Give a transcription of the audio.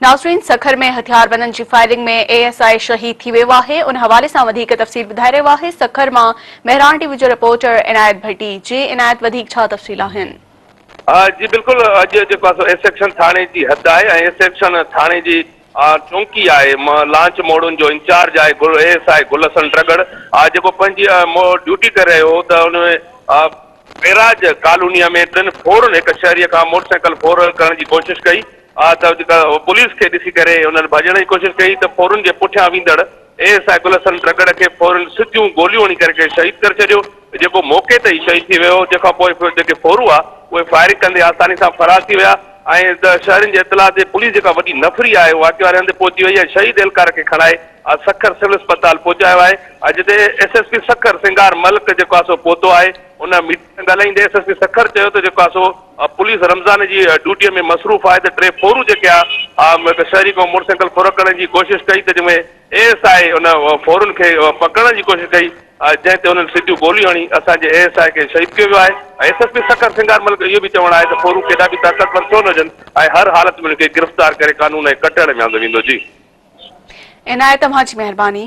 ناظرين سکر ۾ هٿياربندن جي فائرنگ ۾ اي ايس I شهيد ٿي ويو آهي ان حوالي سان وڌيڪ تفصيل ٻڌائي رهيو آهي سکر مان مهراڻ ٽي وي جو رپورٽر عنايت ڀٽي جي عنايت وڌيڪ ڇا تفصيل آهن. جي بلڪل اڄ جيڪو آهي سو اي سيڪشن ٿاڻي جي حد آهي ۽ اي سيڪشن ٿاڻي جي چونڪي آهي لانچ موڙن جو انچارج آهي گل A S I Gul Hassan Tagar جيڪو پنهنجي ڊيوٽي ڪري رهيو هو ته ان ۾ بيراج ڪالونيء ۾ ٽن ڦورن هڪ شهريء کان موٽر سائيڪل ڦور ڪرڻ جي ڪوشش ڪئي ته جيڪا پوليس کي ڏسي ڪري انهن ڀڄڻ جي ڪوشش ڪئي ته ڦورن جي پٺيان ويندڙ A S I Gul Hassan Tagar کي ڦورن سڌيون گوليون هڻي ڪري کي شهيد ڪري ڇڏيو جيڪو موقعي تي ئي شهيد ٿي ويو جنهن کان پوء جيڪي ڦورو هئا اهي فائرنگ ڪندي آساني سان فرار ٿي ويا ۽ شهرين جي اطلاع تي پوليس جيڪا وڏي نفري آهي واقعي واري هنڌ پهچي وئي ۽ شهيد اهلڪار کي کڻائي سکر سول اسپتال پهچايو آهي جتي S S P Sukkur Singar Malik جيڪو آهي سو پهتو آهي ان ميڊيا سان ڳالهائيندي ايس ايس پي سکر چيو ته جيڪو آهي سو پوليس رمضان جي ڊيوٽي ۾ مصروف آهي ته ٽي ڦورو جيڪي آ هڪ شهري کان موٽر سائيڪل ڦر ڪرڻ جي ڪوشش ڪئي ته جنهن ۾ اي ايس I ان ڦورن کي پڪڙڻ جي ڪوشش ڪئي جنهن تي انهن سڌيون گوليون هڻي اسان جي اي ايس I کي شهيد ڪيو ويو آهي ۽ S S P Sukkur Singar Malik اهو به چوڻ آهي ته ڦورو ڪيڏا به طاقتور ڇو نه هجن ۽ هر حالت ۾ انهن کي گرفتار ڪري قانون ۽ ڪٽهڙي ۾ آندو ويندو جي. عنايت اوهان جي مهرباني.